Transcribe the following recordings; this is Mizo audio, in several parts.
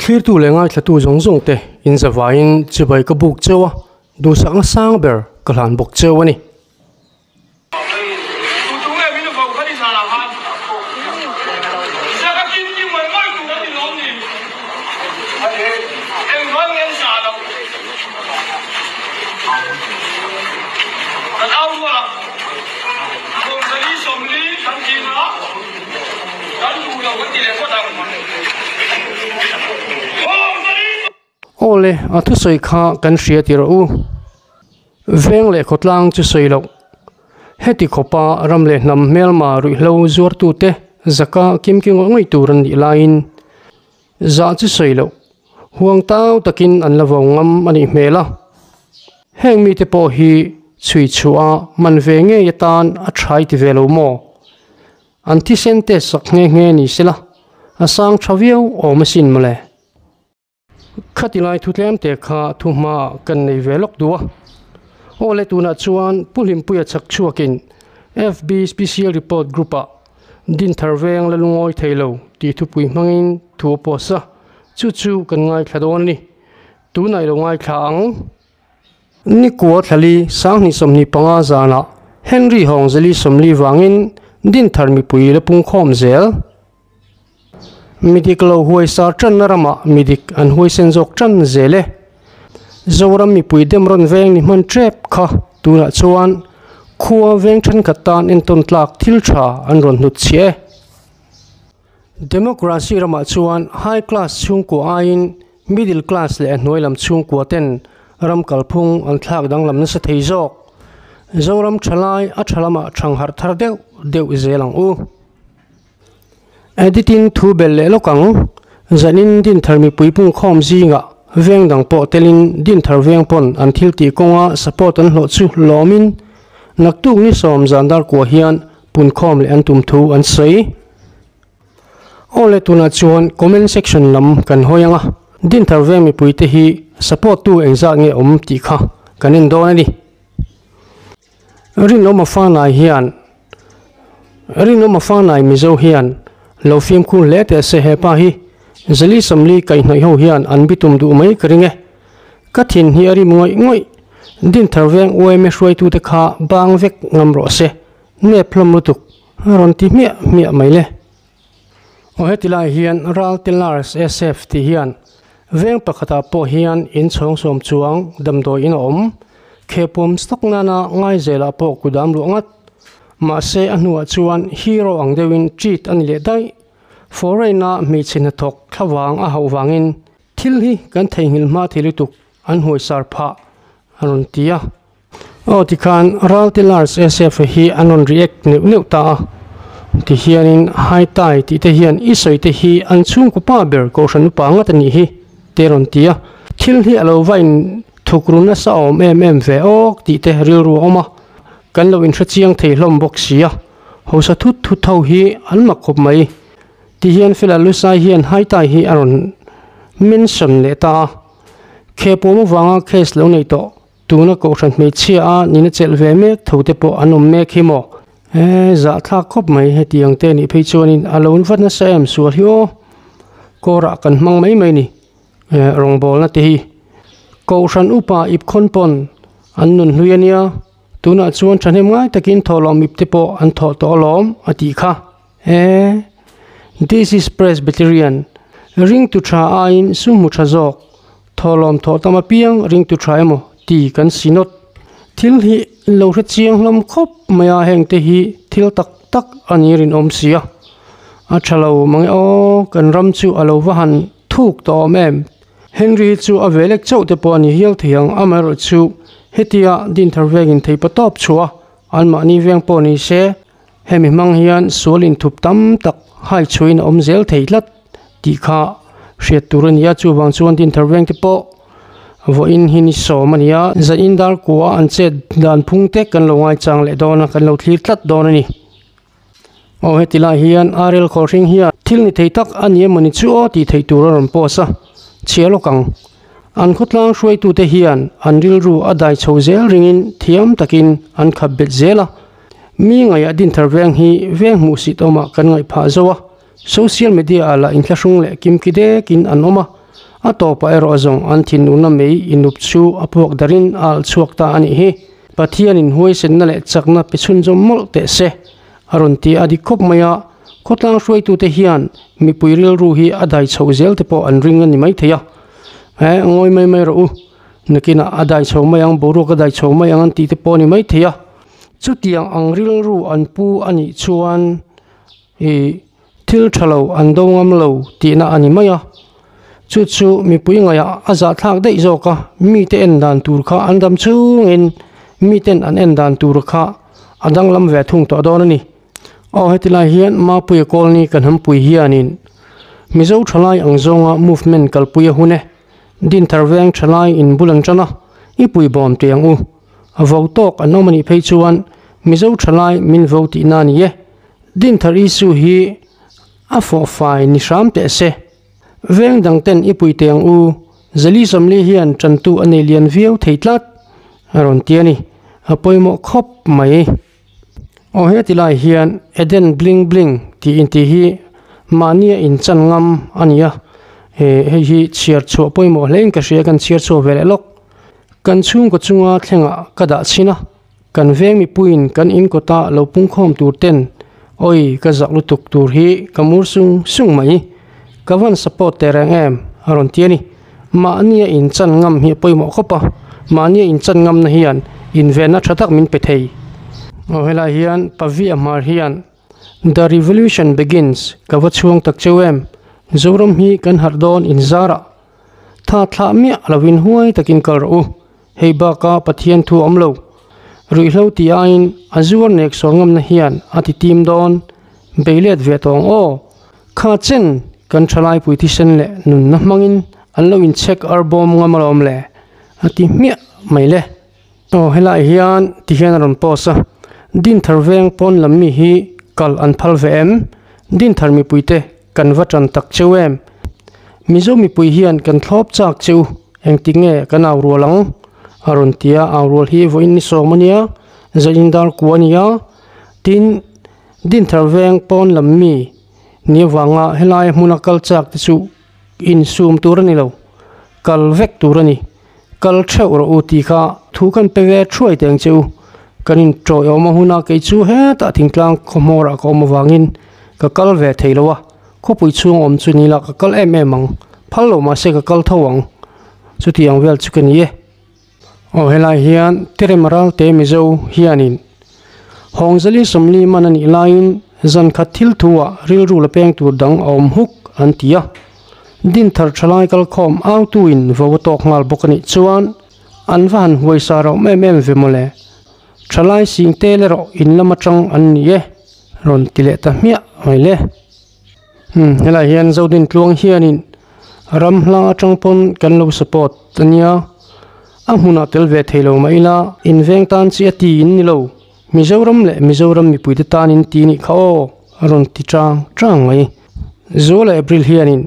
Thlirtu leh ngaithlatu zawng zawng te in zavaiin chibai ka buk cheu a, duhsakna sang ber ka hlan bawk cheu a ni. Aw le, a thusawi kha kan hria ti rawh u. Veng leh khawtlang chu sawi loh. Heti khawpa ram leh hnam hmelma ruihhlo zuartute zaka kimki ngawih ngawih tur an nih laiin zah chu sawi loh. Huang tau takin an la vo ngam a nih hmel a. Heng mite pawh hi chhui chhuah a man ve ngei atan a thai ti ve lo maw? An thisen test sak nghe nghe ni sela, a sang tha viau awm asin mawle. Khati lai thu tlem te kha thu hmaah kan nei ve lawk duh a. Aw le tunah chuan Pu Hlimpuia chak chhuakin FB Special Report Group-ah Dinthar veng la lungawi thei lo tih thupui hmangin thu a post a, chu chu kan ngaithla dawn a ni. Tunah i lo ngaithla ang. Nikua thlali sanghnih 25 zanah Henry Hawngzeli 40 vangin Dinthar mipui la pungkhawm zel. Midik lo huaisar tanna ramah midik an huaisen zawk tan zel e. Zoram mipui demrawn veng ni hman tep kha tunah chuan khua veng thenkhat tan entawn tlak thil tha an rawn hnut chhiah e. Democracy ramah chuan high class chhungkua aiin Middle class leh a hnuai lam chhungkua ten ram kalphung an thlak danglam nasa thei zawk. Zoram thalai a tha lamah thang harh thar deuh deuh zel ang u. Editing thu belh leh lawk ang. Zanin Dinthar mipui pungkhawm zingah veng dang pawh telin Dinthar veng pawn an thil tih kawnga support an hlawh chu lawmin naktuk ni sawm zan dar kua hian punkhawm leh an tum thu an sawi. Aw le tunah chuan comment section lam kan hawi ang a, Dinthar veng mipui te hi support tu engzat nge awm tih kha kan en dawn a ni. Rinawma Fanai hian Rinawma Fanai Mizo hian lo fimkhur hle teh se hepa hi Zali 40 kaihhnawih ho hian an bitum duh mai ka ring e. Ka thin hi a rim ngawih ngawih. Dinthar veng UMA hruaitute kha bang vek ngam rawh se. Nep hlawm lutuk a rawn ti hmiah hmiah mai le. Aw heti lai hian Ralte Lars SF tih hian veng pakhatah pawh hian in chhawng sawm chuang damdawi in a awm. Khehpuam stock nana Ngaizelah pawh kudam luah ngat. Mahse a hnuah chuan hero ang deuhin treat a ni leh daih. Foreign-a hmeichhe hnathawk thlavang a hauh vangin thil hi kan theihnghilh hma thei lutuk an huaisar phah a rawn ti a. Aw tikhan Ralte Lars SF hi an rawn react neuh neuh ta a, tihianin Hai Tai tih te hian i sawi te hi an chhungkaw pa ber Kohhran upa ngat a nih hi te rawn ti a, thil hi a lo va in thuk ru nasa awm em em ve awk tih te rilru a awm a, kan lo inhre chiang thei hlawm bawk si a, hausa thut thut ho hi an mak khawp mai. Tihian Fela Lusai hian Hai Tai hi a rawn mention leh ta a, Khehpuam avanga case lo nei tawh Tuna kohhran hmeichhia a nina chelh ve mek tho te pawh an awm mek hi maw? E, zahthlak khawp mai hetiang te nih phei chuanin a lo vat nasa em sual hi aw. Kawrah kan hmang mai mai ni, e, rawngbawlna te hi. Kohhran upa ip khawn pawn an nun hlui a nia, tunah chuan thahnem ngai takin thawhlawm ip te pawh an thawh tawh alawm a tih kha. E, this is Presbyterian, ringtu tha aiin sumhmu tha zawk. Thawhlawm thawh tam apiang ringtu tha emaw ti kan si nawt. Thil hi lo hre chiang hlawm khawp mai a, heng te hi thil tak tak a ni rinawm si a. A tha lo mang e aw, kan ram chu a lo va han thuk tawh awm em. Henry hi chu a ve lek chauh te pawh a ni hial thei ang, amaherawh chu hetia Dinthar vengin thei pa tawp chhuah a, anmahni veng pawh ni se, hemi hmang hian sual inthup tam tak hai chhuahin a awm zel thei tlat tih kha hriat tur a ni a, chuvang chuan Dinthar veng te pawh vawiin hi ni sawm a ni a, zanin dar kua an chet dan phung te kan lo ngaichang leh dawn a, kan lo thlir tlat dawn a ni. Aw heti lai hian Arel Khawlhring hian thil ni thei tak a ni emawni chu aw tih theih tur a rawn post a, chhia lawk ang. An khawtlang hruaitute hian an rilru a dai chho zel ringin thiam takin an khap bet zel a, Mi ngaihah Dinthar veng hi veng hmuhsit awmah kan ngaih phah zo a, social media ah lah inthlahrung leh kimki dekin an awm a. A tawpah erawh zawng an thinurna mei inup chu a puak darin a alh chhuak ta a nih hi. Pathianin huaisenna leh chakna pe chhunzawm mawlh teh se, a rawn ti a dik khawp mai a. Khawtlang hruaitute hian mipui rilru hi a dai chhoh zel te pawh an ring a ni maithei a. He, ngawi mai mai rawh u, nakinah a dai chho mai ang, boruak a dai chho mai ang an tih te pawh a ni maithei a. Chutiang ang rilru an pu a nih chuan ih thil tha lo an do ngam lo tihna a ni mai a. Chu chu mipui ngaihah a zahthlak daih zawk a, mite en dan tur kha an dam chungin miten an en dan tur kha a danglam ve thung tawh dawn a ni. Aw heti lai hian Mapuia Colony kan hampui hianin Mizo thalai ang zawnga movement kalpui a hun e. Dinthar veng thalai in bul an tan a, i pui bawm teh ang u. A vo tawk an awm a nih phei chuan Mizo thalai min vo tihna a ni e. Dinthar issue hi a fawhfai ni hram teh se. Veng dang ten i pui teh ang u. Zali Sawmli hian tantu a nei lian viau thei tlat a rawn ti a ni. A pawimawh khawp mai. Aw heti lai hian Eden Bling Bling tih intih hi mahnia inchan ngam a ni a, hei hi chhiar chhuah pawimawh hlein ka hria kan chhiar chhuak ve leh lawk. Kan chhungkaw chunga thlengah ka dah chhin a, kan veng mipuiin kan inkawta lo pungkhawm tur ten awi ka zak lutuk tur hi ka mur sung sung mai. Ka van support teh reng em a rawn ti a ni. Mahnia inchan ngam hi a pawimawh khawp a, mahnia inchan ngamna hian invenna tha tak min pe thei. Aw helai hian Pavi a hmar hian The Revolution Begins ka va chhuang tak cheu em? Zoram hi kan harh dawn inzarah tha thlah miah lovin huai takin kal rawh u. Hei baka Pathian thu a awm lo. Ruihhlo tih aiin a zuar nek sawr ngamna hian a ti tim dawn. Bei let ve tawh ang aw. Kha chen kan thalaipui thisen leh nunna hmangin an lo inchhek arbawm ngam alawm le a ti hmiah mai le. Aw helai hian ti hian a rawn post a, Dinthar veng pawn lam mi hi kal an phal ve em? Dinthar mipuite kan va tan tak cheu em? Mizo mipui hian kan thlawp chak cheu engtik nge kan au rual ang? A rawn ti a, au rual hi vawiin ni sawm a nia, zain dar kua a nia, tin Dinthar veng pawn lam mi ni avanga helai hmuna kal chak te chu insum tur a ni lo, kal vek tur a ni. Kal theuh rawh u tih kha thu kan pe ve thuai teh ang che u. Kan inṭawih awm a huna kei chu hetah thingtlang khawhmawrah ka awm avangin ka kal ve thei lo a, khawpui chhung awm chu ni la ka kal em em ang, phal lo mahse ka kal tho ang. Chutiang vel chu ka ni e. Aw helai hian Terem Ralte Mizo hianin Hawngzali Sawmli man a nih laiin zan khat thil thuah rilru la peng tur dang a awm huk an ti a. Dinthar thalai kalkhawm autuin vo a tawk nghal bawk a nih chuan an va han huaisa rauh em em ve mawle. Thalai sing tel erawh in lam atang an ni e rawn ti leh ta hmiah mai le. Umm helai hian Zodin tluang hianin ram hla atang pawn kan lo support a nia. A hmunah tel ve thei lo mah ila inveng tan chi a ti in ni lo. Mizoram leh Mizoram mipuite tanin ti nih kha aw a rawn ti chang chang mai. Zuala April hianin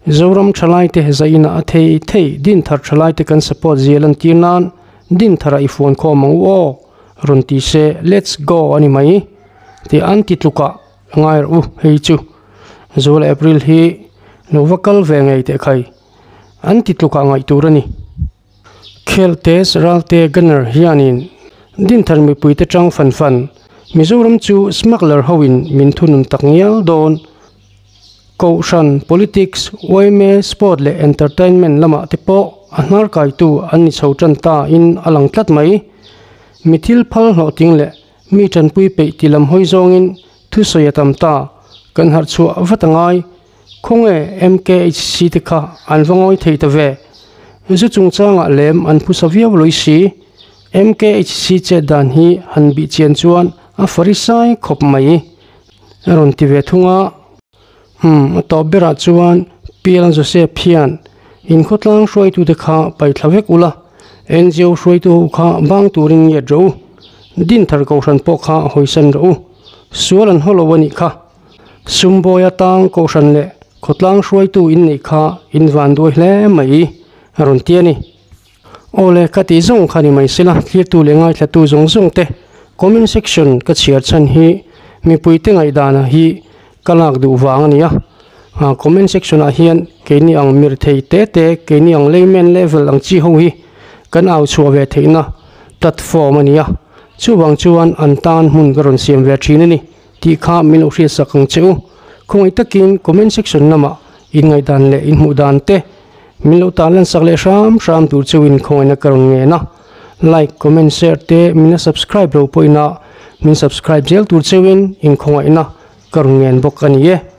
Zoram thalaite zaina a thei thei Dinthar thalaite kan support zia lantir nan Dinthara i fuan khawm ang u aw rawn ti se let's go a ni mai tih an ti tlukah a ngai rawh u hei chu Zuala April hi lo va kal ve ngei teh khai an ti tlukah ngaih tur a ni. Kheltes Ralte Gunner hianin Dinthar mipuite tang fan fan, Mizoram chu smuggler hoin min thunun tak ngial dawn. Kohhran, politics, yma, sport leh entertainment lamah te pawh a hnar kaitu an ni chho tan ta in a lang tlat mai. Mi thil phal hlawhtling leh mi tanpui peih ti lam hawi zawngin thusawi a tam ta, kan harh chhuah vat a ngai. Khawnge MKHC te kha an va ngawi thei ta ve? Zu chungchangah lem an phusa viau lawih si. MKHC chet dan hi han bih chian chuan a farisai khawp mai a rawn ti ve thung a. Umm, a tawp berah chuan PL Joseph hian inkhawtlang hruaitute kha paithla vek ula, NGO hruaitu ho kha bang turin ngiat rawh u, Dinthar Kohhran pawh kha hawisan rawh u, sual an haw lo a nih kha. Sumbawi atang Kohhran leh khawtlang hruaitu in neih kha in van duai hle mai a rawn ti a ni. Aw le, ka tih zawng kha ni mai sela, thlirtu leh ngaithlatu zawng zawng te comment section ka chhiar chhan hi mipuite ngaihdana hi ka lak duh vang a ni a. Comment section ah hian keini ang mirthei te te, keini ang layman level ang chi ho hi kan au chhuah ve theihna platform a ni a. Chuvang chuan an tan hmun ka rawn siam ve thin a ni tih kha min lo hriatsak ang che u. Khawngaih takin comment section lamah in ngaihdan leh in hmuh dan te min lo tan lansak leh hram hram tur cheuhin khawngaihna ka rawn ngen a. Like, comment, share te min la subscribe lo pawhin a min subscribe zel tur cheuhin in khawngaihna ka rawn ngen bawk a ni e.